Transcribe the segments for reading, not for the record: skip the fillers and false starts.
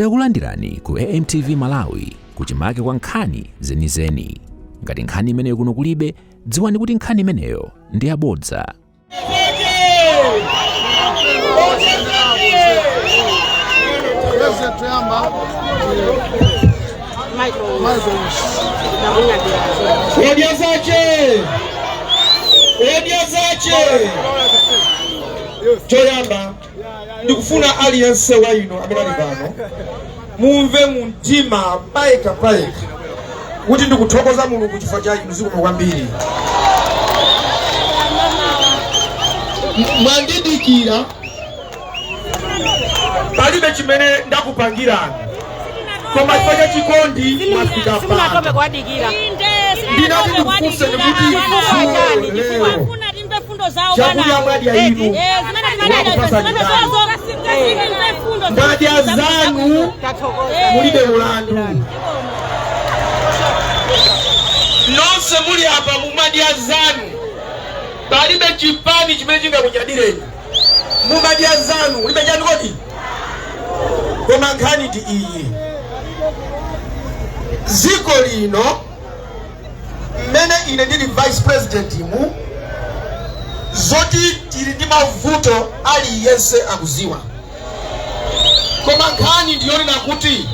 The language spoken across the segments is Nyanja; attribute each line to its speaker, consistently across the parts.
Speaker 1: Takulandirani ku AMTV Malawi, kuchimake kwa nkhani zenizeni. Ngati nkhani imeneyo kuno kulibe, dziwani kuti nkhani imeneyo ndi yabodza.
Speaker 2: President Tuyamba Michael.
Speaker 3: Odya zache, odya zache. Choyamba ndikufuna aliyense wa inu amene ali pano mumve mu mtima payekha payekha kuti ndikuthokoza Mulungu chifukwa cha inu. Zikomo kwambiri. Mwandidikira, palibe chimene ndakupangirani, koma chifukwa cha chikondi mwafika pano.
Speaker 4: Simunatope kuwadikira.
Speaker 3: Ndinati ndikufunseni kuti lero chakudya mwadya inu, mwadya zanu, mulibe mulandu. Nonse muli apa mumadya zanu, palibe chipani chimene chingakunyadireni. Mumadya zanu, mulibe chanu kodi? Koma nkhani ndi iyi: dziko lino, mmene ine ndili vice president mu, zoti tili ndi mavuto aliyense akuziwa, koma nkhani ndiyonena kuti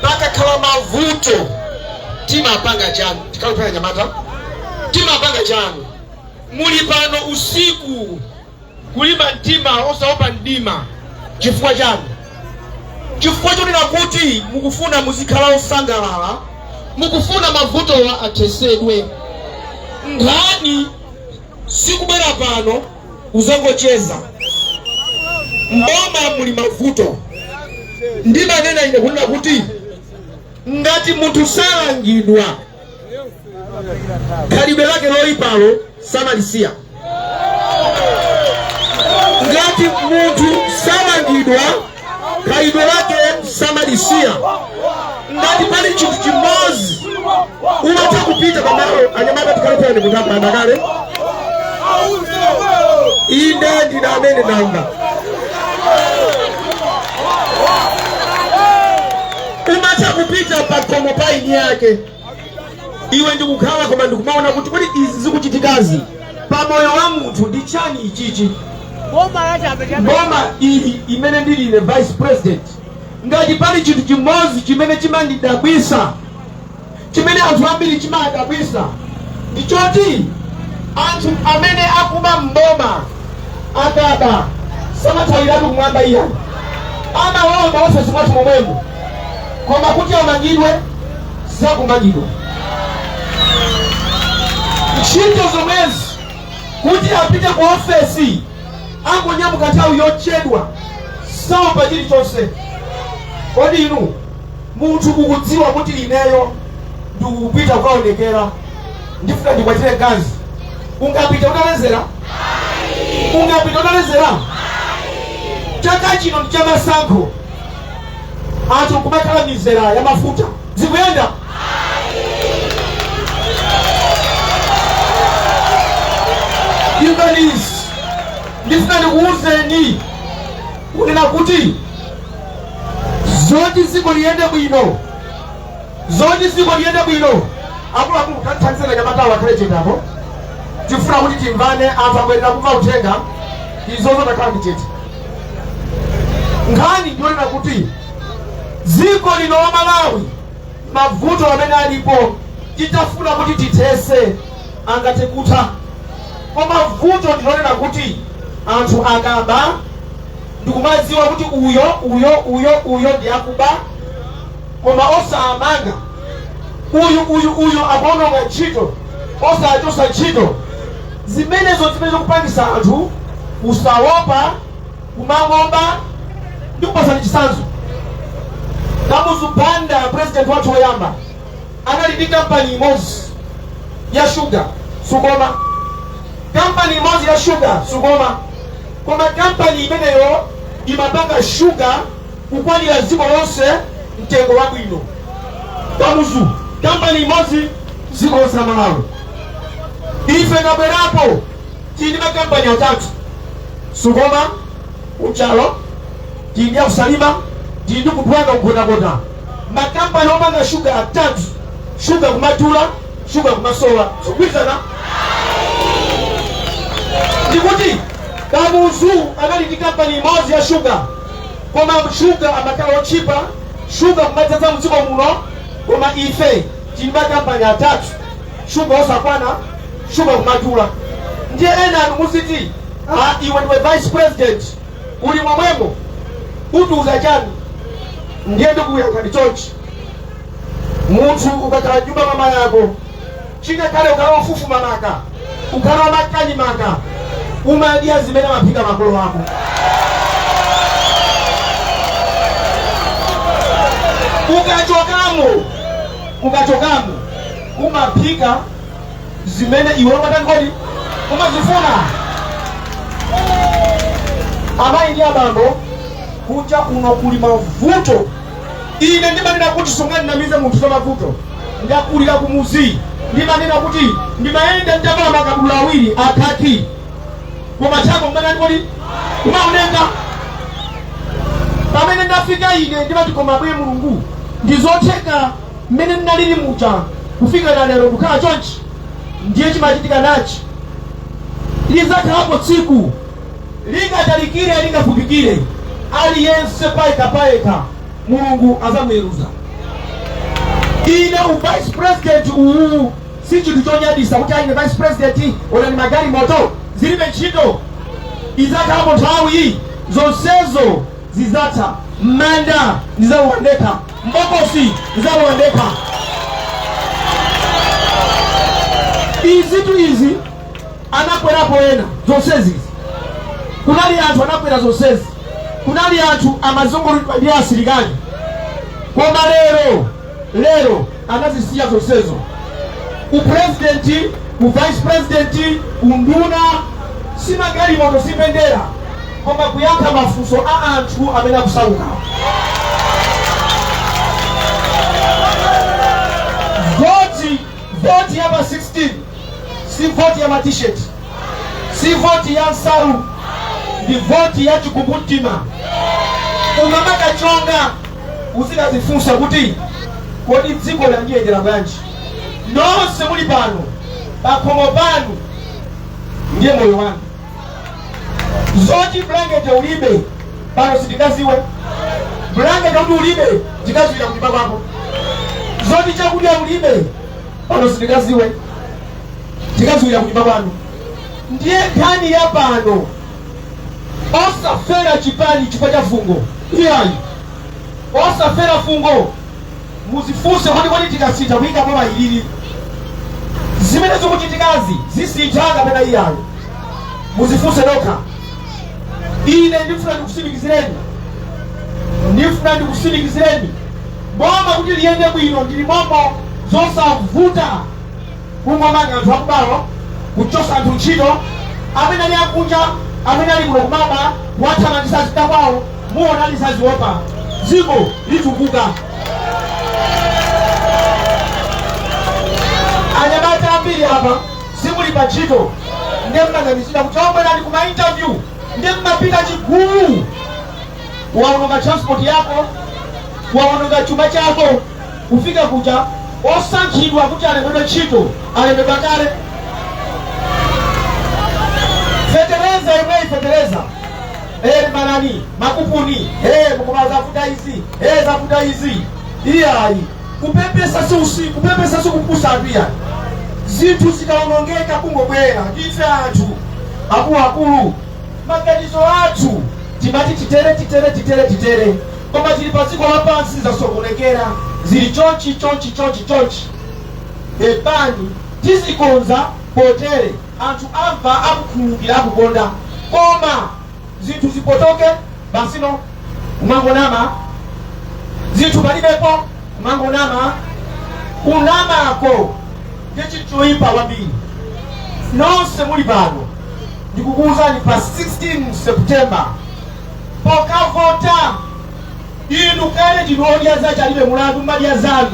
Speaker 3: pakakhala mavuto timapanga chani? Tikalupera nyamata, timapanga chani? Muli pano usiku kulimba mtima osaopa mdima, chifukwa chani? Chifukwa chonena kuti mukufuna muzikhala osangalala, mukufuna mavutowa athesedwe. Nkhani sikubwera pano uzangocheza. Mboma muli mavuto. Ndimanena ine kunena kuti ngati munthu salangidwa, khalidwe lake loyipalo samalisiya. Ngati munthu salangidwa, khalidwe lake samalisiya. Ngati pali chinthu chimodzi, umatha kupita pamalo. Anyamata, tikalephera munthu apanda kale. Inde, ndine amene ndamva. Umatha kupita pakhomo pa eni yake iwe ndikukhala, koma ndikumaona kuti kodi izi zikuchitikazi pa moyo wa munthu ndi chani ichichi? Boma ili imene ndili ine vice president, ngati pali chinthu chimodzi chimene chimandidabwisa, chimene anthu ambiri chimadabwisa, ndichoti anthu amene akuba mboma akaba samathawiratu kumwamba iya, amalowa maofesi mwathu momwemo, koma kuti amangidwe sakumangidwa. Ntchito zomwezi, kuti apite ku ofesi angonyamuka nthawi yochedwa, saopa chilichonse. Kodi inu munthu ukudziwa kuti ineyo ndikupita kukaonekera, ndifuna ndikwatire mkazi, ungapita utalezera? Ungapita utalezera? Chaka chino ndi chamasankho, anthu kumakhala mizera ya mafuta, zikuyenda? Imvanizi, ndifuna ndikuwuzeni kunena kuti zoti dziko liyende bwino, zoti dziko liyende bwino, akuluakulu, tathandizana, nyamatawo akhale chetapo, tifuna kuti timvane. Anthu abwerera kumva uthenga, izozo takhala ndi chete. Nkhani ndiyonena kuti dziko lino la Malawi, mavuto amene alipo, titafuna kuti tithese angathe kutha, koma vuto ndilonena kuti anthu akaba ndikumadziwa kuti uyo, uyo, uyo, uyo ndi akuba, koma osamanga uyu, uyu, uyu akuononga ntchito, osachosa ntchito. Zimenezo zimene zikupangisa anthu kusaopa kumangoba. Ndikupasani chitsanzo. Kamuzu Banda, president wathu woyamba, anali ndi kampani imodzi ya shuga, Sucoma. Kampani imodzi ya shuga, Sucoma, koma kampani imeneyo imapanga shuga kukwanira dziko lonse, mtengo wabwino. Kamuzu, kampani imodzi, dziko lonse la Malawi. Ife tabwerapo, tili ndi makampani atatu: Sucoma Uchalo, tili ndi ku Salima. Tili ndi kutwanga Nkhotakota makampani omanga shuga atatu, shuga kumadula, shuga kumasowa. Zikugwirizana? Ndikuti Kamuzu anali ndi kampani imodzi ya shuga, koma shuga amakhala otchipa, shuga kumadzaza mdziko muno. Koma ife tili makampani atatu, shuga osakwana, shuga kumadula. Ndiye ena anu muziti, "Ah, iwe ndiwe vice president, uli momwemo, utiuza chani?" Ndiye ndikuyankhani chonchi: munthu ukakhala nyumba mama yako, chingakhale ukhala wofufuma maka, ukhala wamakanyi maka, umadya zimene amaphika makolo ako. Ukachokamo umaphika zimene iwe umatani kodi umazifuna. Amayi ndi abambo, kunja kuno kuli mavuto. Ine ndimanena kuti sunganamize munthu za mavuto. Ndakulira kumuzi. Ndimanena kuti ndimayenda nditavala makabudula awiri akhaki, koma chako mmanani kodi kumaoneka. Pamene ndafika ine ndimati, koma bwe Mulungu, ndizotheka mmene ndinalili muja kufika na lero kukhala chonchi? Ndiye chimachitika nachi: lizakhalapo tsiku, lingatalikire, lingafupikire, aliyense payekha payekha Mulungu azamuweruza. Ine u vice president uwu si chinthu chonyadisa kuti aine vice president, onani magali moto, zilibe ntchito. Izakhalapo nthawi zonsezo zizatha. M'manda ndizalowa ndekha, mbokosi ndizalowa ndekha. Izitu izi anakwerapo ena zonsezi. Kunali anthu anakwera zonsezi, kunali anthu amazungulidwa ndi asilikali, koma lero lero anazisiya zonsezo, upresidenti, uvice president, unduna. Simagalimoto, simbendera, koma kuyankha mafunso a anthu amene akusauka. Voti ya pa 16 si voti ya matisheti, si voti ya nsalu, ndi voti ya chikumbumtima. Ukamakachonga uzikazifunsa kuti, kodi dziko landiyendera bwanji? Nonse muli pano, pakhomo panu ndiye moyo wanu. Zoti bulangete ulibe pano sitikaziwe. Bulangete kuti ulibe tikaziwira kunyumba kwako. Zoti chakudya ulibe pano sitikaziwe, tikaziwira kunyumba kwanu. Ndiye nkhani ya pano, osafera chipani chifukwa cha fungo, iyayi, osafera fungo. Muzifunse kuti, kodi tikasintha kuyika boma ilili, zimene zikuchitikazi zisintha kapena iyayi? Muzifunse nokha. Ine ndifuna ndikusimikizireni, ndifuna ndikusimikizireni, boma kuti liyende bwino ndili mommo, zosavuta kungomanga anthu akubawo, kuchosa anthu ntchito amene ali akunja, amene ali kuno kumaba, kuwathamangisa zida kwawo. Muona lisaziopa, dziko litukuka. Anyamata ambiri apa simuli pa ntchito, ndiye mmanamizira kuti omwerani kuma interview, ndiye mmapita chigulu. Waononga transport yako, waononga chuma chako, kufika kuja osankhidwa kuti alembedwe ntchito alembedwa kale. Fetereza imweyi, fetereza manani makupuni mukoma zafuta izi, zafuta izi. Iyayi, kupepesa si usiku, kupepesa si kupusa anthu, iyayi. Zinthu zikaonongeka kungobwera ndife anthu akuluakulu, maganizo athu timati titere, titere, titere, titere, koma tili pa dziko lapansi, zasokonekera, zili chonchi chonchi chonchi chonchi, pepani, tizikonza potere. Anthu amva, akukhululukira, akukonda. Koma zinthu zipotoke basino, kumangonama, zinthu palibepo, kumangonama. Kunamako ndi chinthu choyipa kwambiri. Nonse muli pano, ndikukuwuzani, pa 16 September pokavota, inu kale ndinu odya zache alibe mulandu, mmadya zanu,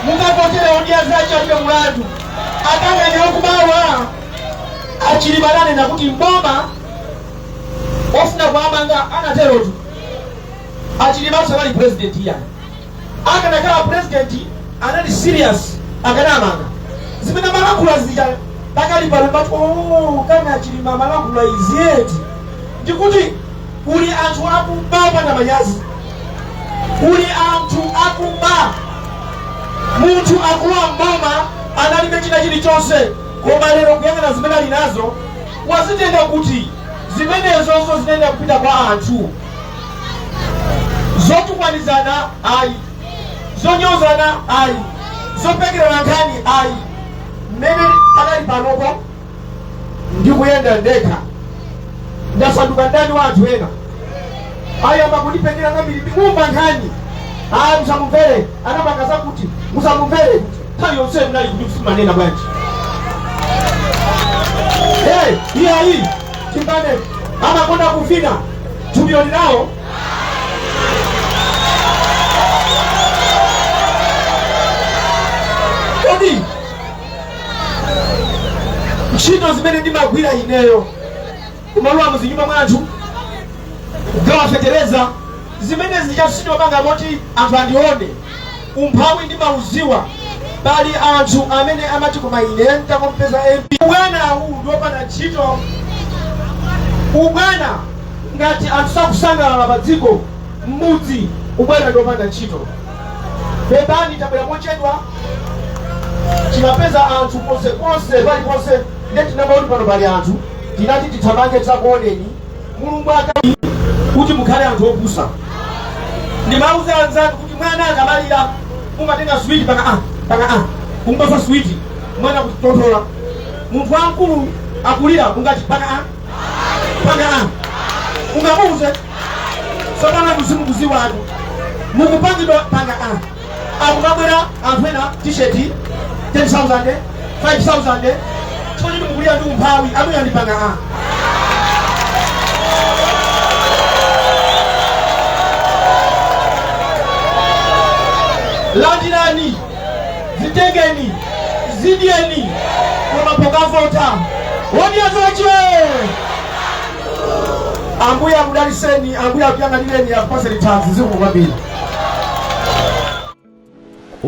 Speaker 3: mukavotere odya zache alibe mulandu. Akanganya okubawa achilibanane nakuti mboma ofuna kuamanga anaterotu. Achilima sanali president iyani. Akanakhala president anali serious, akanamanga zimene amalankhula zija. Pakali pano pati, oh, kani Achilima amalankhula izi eti? Ndikuti kuli anthu akuba opanda manyazi, kuli anthu akuba. Munthu akulowa mboma analibe china chilichonse, koma lero kuyang'ana zimene ali nazo, wazitenga kuti? Zimenezonso zinayenera kupita kwa anthu. Zotukwanizana ayi, zonyozana ayi, zopekerana nkhani ayi. Mmene pakali panopo ndikuyenda ndekha, ndasanduka ndani wa anthu ena. Ayamba kundipekera kwambiri, ndikumva nkhani, ayi, musamumvere, anapanga zakuti, musamumvere. Nthawi yonse mnali kuti? Simanena bwanji? Hey, iyayi, timbane amakonda kuvina thupilo linawo. Kodi ntchito zimene ndimagwira ineyo, kumalowa muzinyumba mwa anthu kugawa fetereza, zimene zichasindimapanga moti anthu andione? Umphawi ndimauziwa. Pali anthu amene amati, koma ine ntakumpeza MP. Ubwana uwu ndiwopanda ntchito. Ubwana, ngati anthu sakusangalala pa dziko, m'mudzi, ubwana ndiwopanda ntchito. Pepani, tabwera mochedwa, timapeza anthu konsekonse, paliponse, ndiye tinamba kuti pano pali anthu, tinati tithamange tisakuoneni. Mulungu aka kuti mukhale anthu opusa. Ndimauza anzanu kuti mwana akamalira umatenga switi, paka a paka a kumpasa switi mwana kutonthola. Munthu wamkulu akulira, ungati paka a paka a, ungamuuze? Tsopano anthu simukuziwatu, mukupangidwa panga a. Akukabwera anthu ena, T-shirt 10,000, 5000, chifukwa choti mukulira ndi umphawi. Amene andipanga a landirani, zitengeni, zidyeni, koma pokavota wodya zache. Ambuye akudaliseni, Ambuye akuyang'anireni, akupaseni thanzi. Zikomo kwambiri.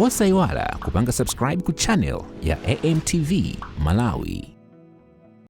Speaker 1: Osayiwala kupanga subscribe ku channel ya AMTV Malawi.